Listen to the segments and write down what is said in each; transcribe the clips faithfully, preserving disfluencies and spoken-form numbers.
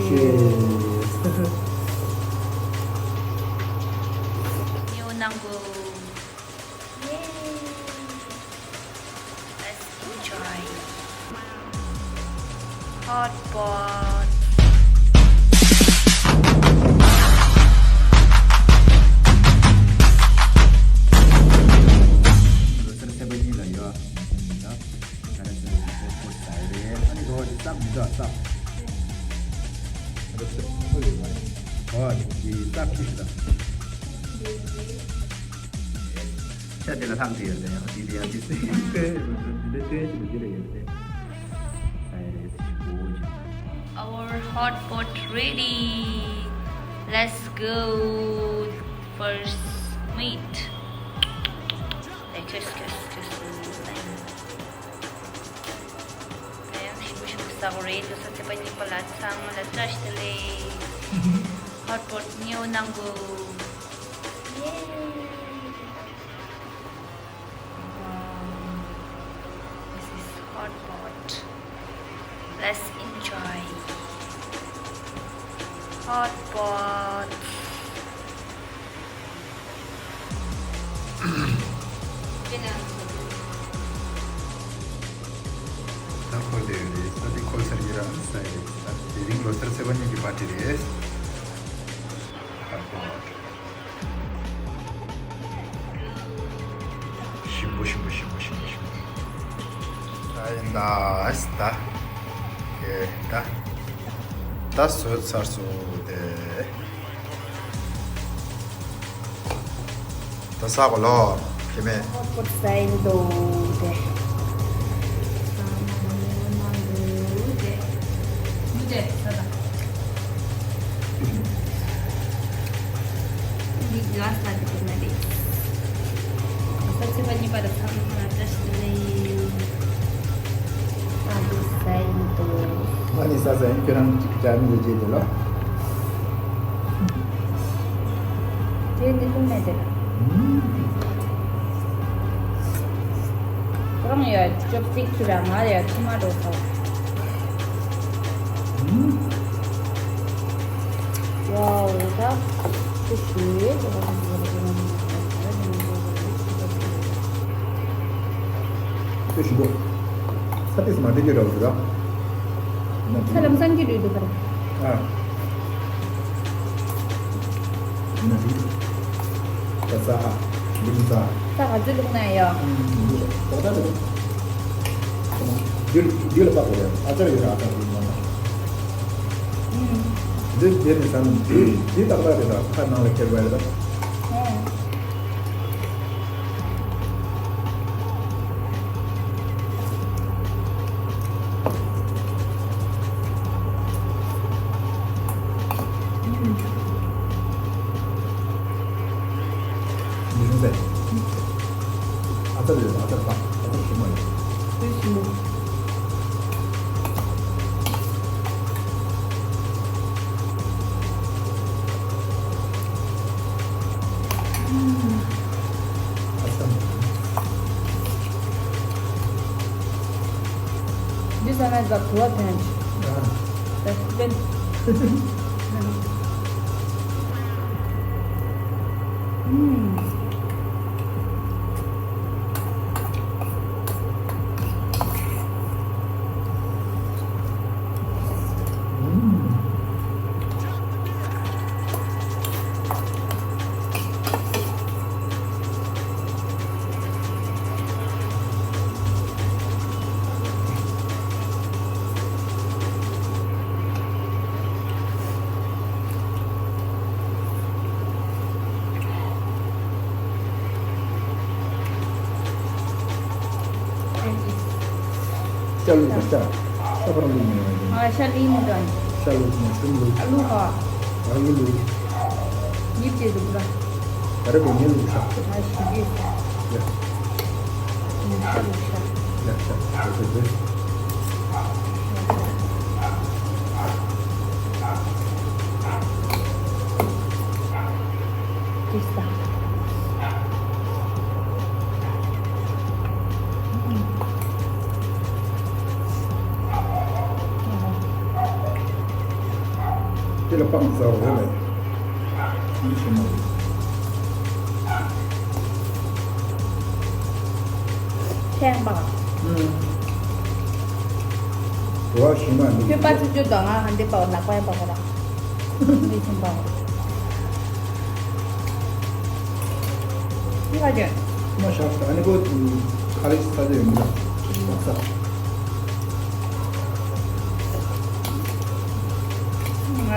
Cheers. New Nangu. Yay. Let's enjoy. Hot pot. ཤ་དེ་ལ་ལྷག་དེ་ཡོད་དེ་ཡང་དེ་དེ་ཡང་དེ་སེ་དེ་དེ་དེ་དེ་ལ་ཡོད་དེ། Our hot pot ready. Let's go. First meat. Let's go. ད་ཡང་ཞིམ་པོ་ཞིམ་པོ་ཟ་དགོས་རེད། དུས་ཚོད་ཚེས་པ་གཉིས་པ་ལ་ཚང་མ་ལ་བཀྲ་ཤིས་བདེ་ལེགས། Hot pot new Nangu. Yay. Wow. This is hot pot. Let's enjoy. Hot pot. ད་འཁོར་བསྡད་ཡོད་རེད། ས་དེ་འཁོར་ཚར་གྱི་རང་ས་རེད། ད་དེ་རིང་ལོ་གསར་ཚེས་པ་གཉིས་ཀྱི་པར་ཊི་རེད། ཞིམ་པོ་ཞིམ་པོ་ཞིམ་པོ་ཞིམ་པོ་ཞིམ་པོ། ད་ཡིན་ད་ཨ་སི་ད། ཨེ་ད། ད་བཟོས་ཚར་སོང་དེ། ད་ཟ་གོ་ལོ། ཁྱེད་མེད། ཧོ་པོ་ས་ཡིན་འདུག་དེ། ས་མ་ནུ་མ་འདུག་དེ། མུ་དེ་ས་ད། འདི་ག་ས་དེ་ཀུན་ན་དེ། ས་ཚེས་པ་གཉིས་པ་ད་ཚང་མ་བཀྲ་ཤིས་བདེ་ལེགས། ཨ་འདུག་ས་ཡིན་འདུག་ང་ནི་ས་ས་ཡིན། ཁྱོད་རང་གཅིག་གི་ཅག་མི་ལ་རྗེས་དེ་ལོ། དེ་ནི་ལུང་མེད་དེ། ཁོ་རང་ཡ་ཅོབ་སི་ཊིག་ཁྱེར་ར་ང་ཡ་ཁྱི་མ་འགྲོ་ས། ཝའོ་ད་ཅི་ཞིག་ཤི་འགྲོ། ས་ཏིས་མ་དེ་གི་ར་འུ་ར། ས་ལམ་སང་གི་རུ་འདུག་ག་ཨ། ཡིན་ན་དེ། ད་ས་ཨ། ལུང་ས། ས་ག་ཚོད་ལུང་ན་ཡོད། ཨུམ། ལུང་ས་ད་ལུང་། འདི་འདི་ལ་པགས་པ་རེད། ཨ་ཅག་ཡོད་ར་ཨ་ཅག་ཡིན་ན། ཨུམ། འདི་འདི་ནི་ས་ནི་འདི་འདི་ཏག་ཏག་རེད་ད། ཁ་ནང་ལ་ཁྱེར་བ་རེད་ད། ཨུམ། མི་རུང་བས། ཨ་ཙར་ཡོད། ཨ་ཙར་བཏང་། ཨ་ཙར་ཞིམ་མོ་ཡོད། དེ་ཞིམ་མོ། ཨ་ཙར། འདི་ཟ་ན་ཟ་གོ་བ་ཕན་ཆེ། ཨ། ད་ཕན། ཨུམ། ཤ་ལུག་དང་ཤ། ཤ་བར་ལུག་ནས་ཡོང་། ཨ། ཤ་ལི་མི་དང་། ཤ་ལུག་ནས་ཤ་ལུག་ཨ་ལུག་ཧ། ཨ་ལུག་ལུག་ཉིབ་ཅེས་འདུག་ད། ད་རེ་གོ་ཉེ་ལུག་ཤ། ཨ་ཤི་རྒྱུས། ཡ། ཉིབ་ཤ་ལུག་ཤ། ཡ་ཤ། ད་ཤ་རྒྱུས། ཅི་ས། དེ་ལ་སྤང་རྩ་བ་རེད་ལ། ཡིན་ཞིག་མ་རེད། ཆེན་པ། ཨུམ། དུ་བ་ཞིག་མ་འདུག་ཁྱོད་པ་ཆུ་ཆུ་དང་ང་ཧན་དེ་པའོ་ནག་པ་ཡན་པ་ག་ར། མི་ཆེན་པའོ། འདི་ག་ཅན། མ་ཤ་ས་ཨ་ནི་གོ་ཁ་ལིག་ས་དེ་ཡོང་ད། ས། ང་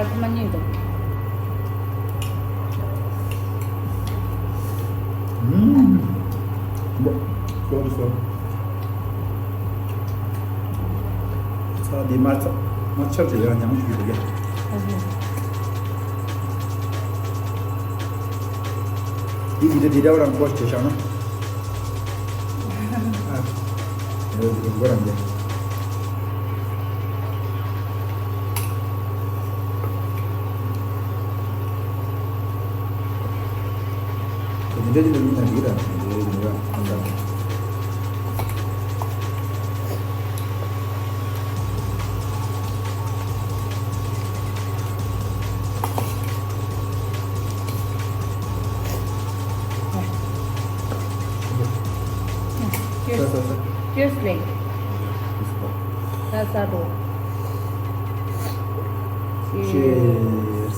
ཚོ་མ་ཉིད་དུ། ཨུམ། ཟོ་ཟོ། ཚ་དེ་མ་ཚ་མ་ཆར་དེ་ཡང་ཉམས་ཞུས་འདུག་ཡ། འདི་འདི་འདི་འདྲ་བ་རང་སྐོར་བྱེད་བཞག་ན། ཨ། འདི་འདི་འགོ་རང་འདི། འདི་འདྲ་འདི་འདྲ་མིན་ན་འདི་ར་འདི་འདྲ་འདི་ར། Cheers. Cheers, Ling. Cheers. Cheers.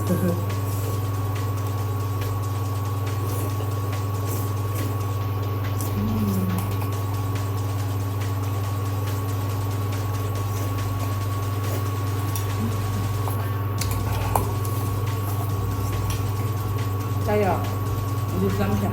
ད་ཡ། འདི་ཙམ་བྱ།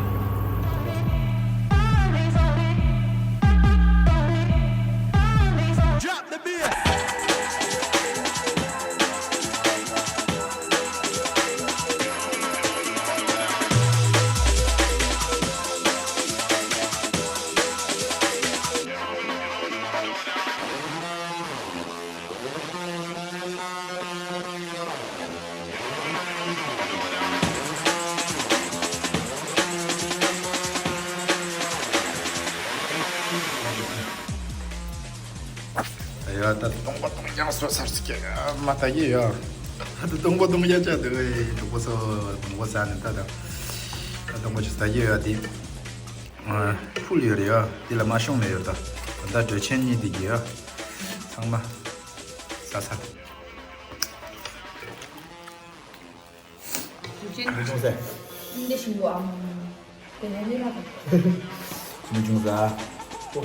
ཡ་ད་སྟོང་པ་སྟོང་རྐྱང་བཟོ་ཚར་ཟིག་གི་མ་ད་ཡི་ཡ། ད་སྟོང་པ་སྟོང་རྐྱང་བྱ་དེ་བས་གྲོགས་པོ་ཚོ་སྟོང་པ་ཟ་ནས་ད་ད་ད་སྟོང་པ་ཆུ་ད་ཡི་ཡ་དེ་ཕུལ་ཡོད་རེད་ཡ། དེ་ལ་མ་ཤོང་ནས་ཡོད་ད། ད་ད་འགྲོས་ཆེན་གཉིས་དེ་གི་ཡ། ཚང་མ་ཟ་ཚར། ཅུང་ཟད། འདི་ཞིམ་པོ་ཨམ། དེ་ནས་ནི་ལ་དང་། མི་ཅུང་ཟད། ཨོ་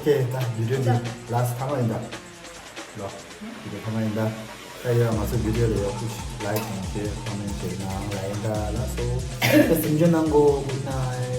ཁེ། ད་བི་ཌིའོ་འདི་ལཱསི་ཐ་མ་ཡིན་ད། ལོ། བི་ཌིའོ་ཐ་མ་ཡིན་ད། ད་ཡོད་ང་ཚོ་བི་ཌིའོ་ལ་ཡག་པོ་ཞིག་ལའིཀ་དང་ཤེར་ཀོ་མེན་ཊི་བྱེད་གནང་ལ་ཡིན་ད་ལགས་སོ། ད་གཟིམ་འཇོན་གནང་གོ། Good night.